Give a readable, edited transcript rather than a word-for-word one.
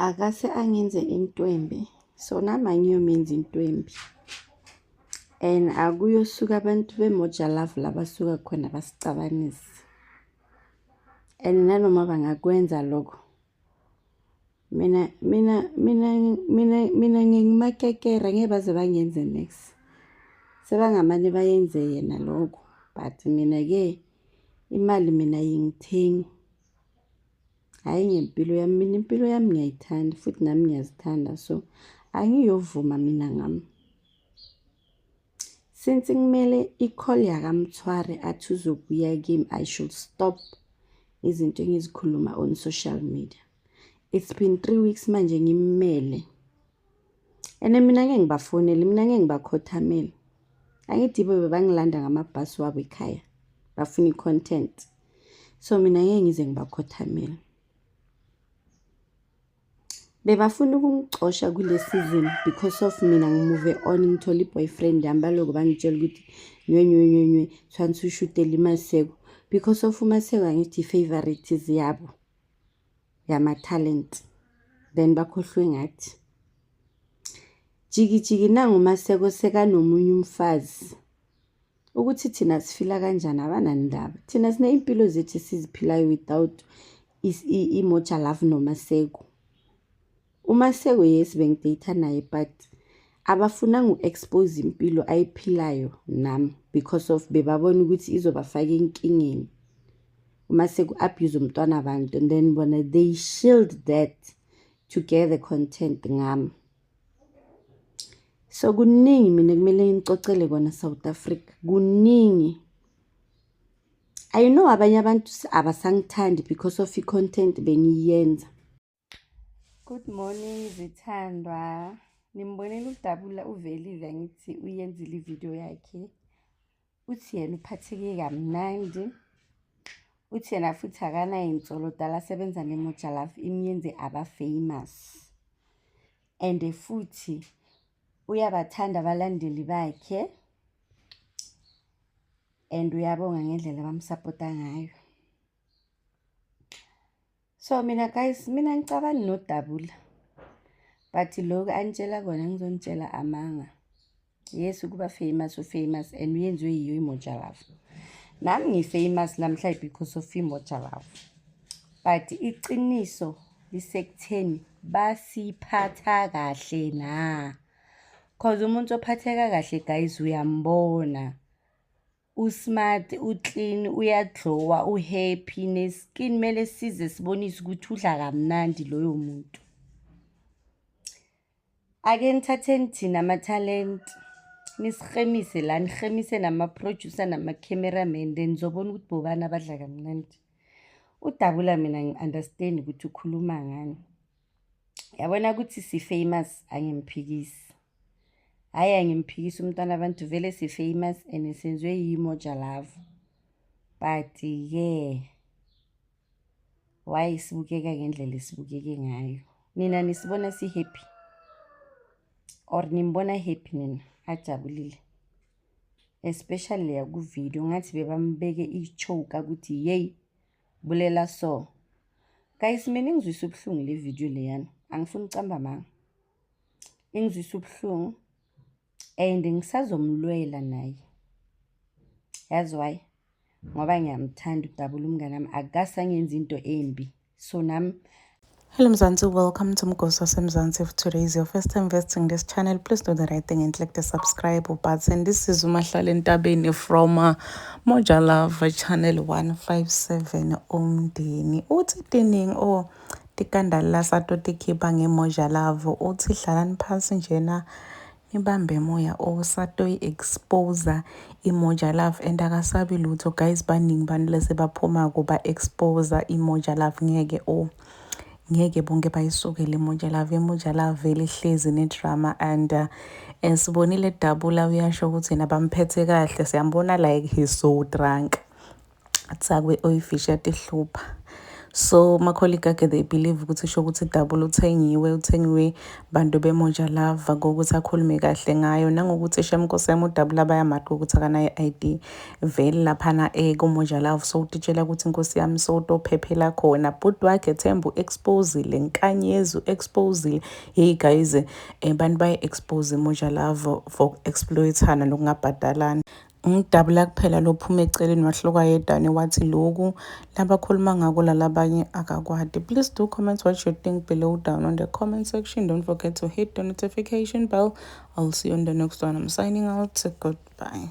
Akase angenze intwembi, so nami angiyomenza intwembi. And akuyosuka abantu beMoja Love la basuka khona basicabanise. And nanoma bangakwenza lokho, mina mina mina mina mina ngingumakekere, ngeke baze bangenze niks. Sebangamane bayenze yena lokho, but mina-ke imali mina ayingithengi. Hhayi ngempilo yami, mina impilo yami ngiyayithanda futhi nami ngiyazithanda, so angiyovuma mina ngami. Since kumele i-call yakaMthware athi uzobuya kimi, I should stop izinto engizikhuluma on social media. It's been 3 weeks manje ngimele. And mina ngeke ngibafonele, mina ngeke ngibakhothamele. Angithi yibo bebangilanda ngamabhasi wabo ekhaya, bafuna i-content. So mina ngeke ngize ngibakhothamele. Bebafuna ukungicosha kule season because of mina ngi-move on, ngithole i-boyfriend yami, balokhu bangitshela ukuthi nywe nywe nywe nywe, tshwanetse o shoot-ele iMaseko because of uMaseko, angithi i-favorites yabo yama-talent, then bakhohlwe ngathi. Jiki jiki nangu uMaseko sekanomunye umfazi. Ukuthi thina sifila kanjani abanandaba. Thina siney'mpilo zethu esiziphilayo without iMoja Love noMaseko. UMaseko, yes, bengi-date-a naye, but abafunanga uku-expose impilo ayiphilayo nami because of bebabona ukuthi izobafaka enkingeni. UMaseko abuse umntwana abantu and then bona they shield that to get the content ngami. So kuningi mina kumele ngicocele kona South Africa, kuningi. I know abanye abantu abasangithandi because of i-content bengiyenza. Good morning zithandwa. Nimbonile uDabula uvelile, angithi uyenzile ividiyo yakhe. Uthi yena uphatheke kamnandi. Uthi yena futhi akanayinsolo, dala asebenza neMoja Love imyenze aba-famous. And futhi uyabathanda abalandeli bakhe and uyabonga ngendlela abamsapota ngayo. So mina guys, mina ngicabani noDabula. But lokhu anitshela kona ngizonitshela amanga. Yes, ukuba famous, u-famous and uyenziwe yiyo iMoja Love. Nami ngi-famous namhlanje because of iMoja Love. But iqiniso lisekutheni basiphatha kahle na? 'Cause umuntu ophatheka kahle guys uyambona. U-smart, u-clean, uya-glow-a, u-happy, ne-skin kumele size sibonise ukuthi udla kamnandi loyo muntu. Ake nithatheni thina ama-talent nisihemise la, nihemise nama-producer nama-cameraman, then nizobona ukuthi bobani abadla kamnandi. UDabula mina ngi-understand ukuthi ukhuluma ngani. Yabona ukuthi si-famous, angimphikisi. Hhayi, angimphikisi umntwana abantu, vele si-famous and senziwe yiMoja Love. But-ke why sibukeka ngendlela esibukeke ngayo? Nina nisibona si-happy or nimbona happy nina ajabulile? Especially leya ku-video ngathi bebambeke i-choker ukuthi yeyi bulela so. Guys, mina ingizwisa ubuhlungu le video leyana, angifuni ukucamba amanga. Ingizwisa ubuhlungu and ngisazomlwela naye. Yazi why? Ngoba ngiyamthanda uDabula umngani wami, akase angenza into embi. So nami. Hello Mzansi, welcome to Mgosi Mzansi. If today is your first time visiting this channel, please do the right thing and click the subscribe button. This is Umahlale Ntabeni from Moja Love channel 157 Umndeni. Uthi tiningi oh tikandala satotikhipha ngeMoja Love. Uthi hlalani phansi njena nibambe moya osatoyi-expose iMoja Love and akasabi lutho guys. Baningi bantu lese baphuma ba-expose iMoja Love. Ngeke oh ngeke bonke bayisukele iMoja Love. IMoja Love vele ihlezi ne-drama and sibonile Dabula uyasho ukuthi yena bamphethe kahle. Siyambona like he's so drunk, atsakwe oyifish yatihlupha. So ma-colleague akhe, they believe ukuthi sho ukuthi Dabula uthengiwe, uthengiwe bantu beMoja Love ngokuthi akhulume kahle ngayo, nangokuthi shem, nkosi yami, uDabula bayamati ukuthi akanayo i-ID vele laphana kuMoja Love. So utitshela ukuthi, nkosi yami, sowutophephela khona. Bhuti wakhe Thembu exposile, Nkanyezi exposile. Hey guys, bantu baye-expose iMoja Love for exploitana nokungabhadalani. NguDabula kuphela lophuma eceleni, wahluka yedane, wathi lokhu labakhuluma ngako lalabanye akakwati. Please do comment what you think below down on the comment section. Don't forget to hit the notification bell. I'll see you on the next one. I'm signing out. Goodbye.